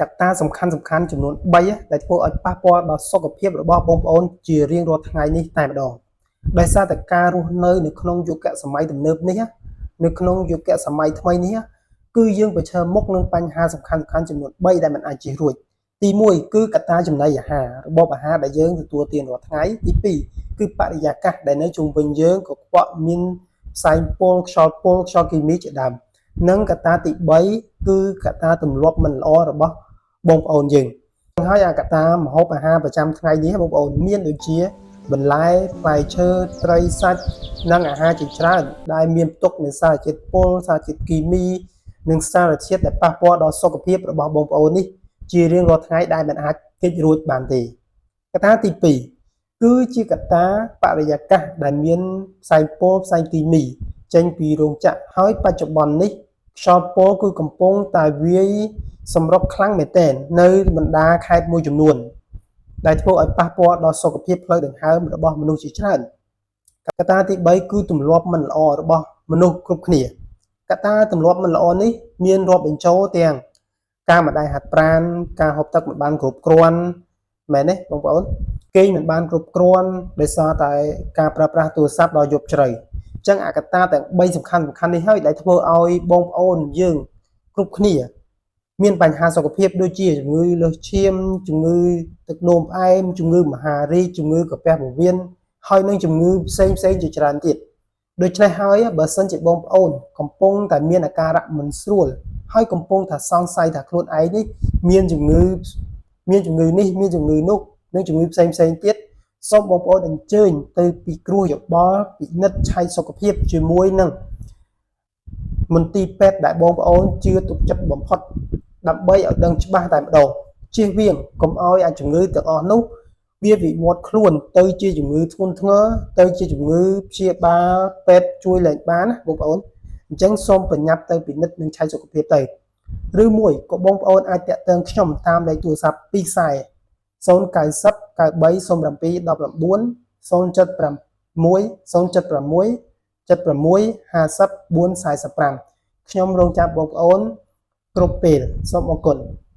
កត្តាសំខាន់សំខាន់ចំនួន3ដែលធ្វើឲ្យប៉ះពាល់ដល់សុខភាពរបស់បងប្អូនជារៀងរាល់ថ្ងៃនេះតែម្ដងដោយសារតែការរស់នៅនៅក្នុងយុគសម័យទំនើបនេះនៅក្នុងយុគសម័យថ្មីនេះគឺយើងប្រឈមមុខនឹងបញ្ហាសំខាន់សំខាន់ចំនួន3ដែលមិនអាចជៀសរួចទី1គឺកត្តាចំណីអាហាររបបអាហារដែលយើងទទួលទានរាល់ថ្ងៃទី2គឺបរិយាកាសដែលនៅជុំវិញយើងក៏ខ្វក់មានផ្សែងពុលខ្យល់ពុលខ្យល់គីមីជាដើមនិងកត្តាទី3គឺកត្តាទម្លាប់មិនល្អរបស់បងប្អូនយើងហើយអាកត្តាម្ហូបអាហារប្រចាំថ្ងៃនេះបងប្អូនមានដូចជាបន្លែផ្លែឈើត្រីសាច់និងអាហារជាច្រើនដែលមានផ្ទុកនៃសារជាតិពុលសារជាតិគីមីនិងសារធាតុដែលប៉ះពាល់ដល់សុខភាពរបស់បងប្អូននេះជារៀងរាល់ថ្ងៃដែលមិនអាចគេចរួចបានទេកត្តាទី2គឺជាកត្តាបរិយាកាសដែលមានផ្សែងពុលផ្សែងគីមីចេញពីរោងចក្រហើយបច្ចុប្បន្ននេះខ្យល់ពុលគឺកំពុងតែវាយសម្រុកខ្លាំងមែនទែននៅបណ្ដាខេត្តមួយចំនួនដែលធ្វើឲ្យប៉ះពាល់ដល់សុខភាពផ្លូវដង្ហើមរបស់មនុស្សជាច្រើនកត្តាទី3គឺទម្លាប់មិនល្អរបស់មនុស្សគ្រប់គ្នាកត្តាទម្លាប់មិនល្អនេះមានរាប់បញ្ចូលទាំងការមិនដែលហាត់ប្រាណការហូបទឹកមិនបានគ្រប់គ្រាន់មែនទេបងប្អូនគេងមិនបានគ្រប់គ្រាន់ដោយសារតែការប្រើប្រាស់ទូរស័ព្ទដល់យប់ជ្រៅអញ្ចឹងអាកត្តាទាំង3សំខាន់សំខាន់នេះហើយដែលធ្វើឲ្យបងប្អូនយើងគ្រប់គ្នាមានបញ្ហាសុខភាពដូចជាជំងឺលើសឈាមជំងឺទឹកនោមផ្អែមជំងឺមហារីកជំងឺក្រពះពោះវៀនហើយនិងជំងឺផ្សេងផ្សេងជាច្រើនទៀតដូច្នេះហើយបើសិនជាបងប្អូនកំពុងតែមានអាការៈមិនស្រួលហើយកំពុងតែសង្ស័យថាខ្លួនឯងនេះមានជំងឺមានជំងឺនេះមានជំងឺនោះនិងជំងឺផ្សេងផ្សេងទៀតសូមបងប្អូនអញ្ជើញទៅពិគ្រោះយោបល់ពិនិត្យឆែកសុខភាពជាមួយនឹងមន្ទីរពេទ្យដែលបងប្អូនជឿទុកចិត្តបំផុតដើម្បីឲ្យដឹងច្បាស់តែម្ដងជៀសវាងកុំឲ្យអាជំងឺទាំងអស់នោះវាវិវត្តខ្លួនទៅជាជំងឺធ្ងន់ធ្ងរទៅជាជំងឺព្យាបាលពេទ្យជួយលែងបានណាបងប្អូនអញ្ចឹងសូមប្រញាប់ទៅពិនិត្យនិងឆែកសុខភាពទៅឬមួយក៏បងប្អូនអាចទាក់ទងខ្ញុំតាមលេខទូរស័ព្ទ2ខ្សែ090 93 07 19 071 076 76 50 445ខ្ញុំរងចាំបងប្អូនគ្រប់ពេលសូមអរគុណ។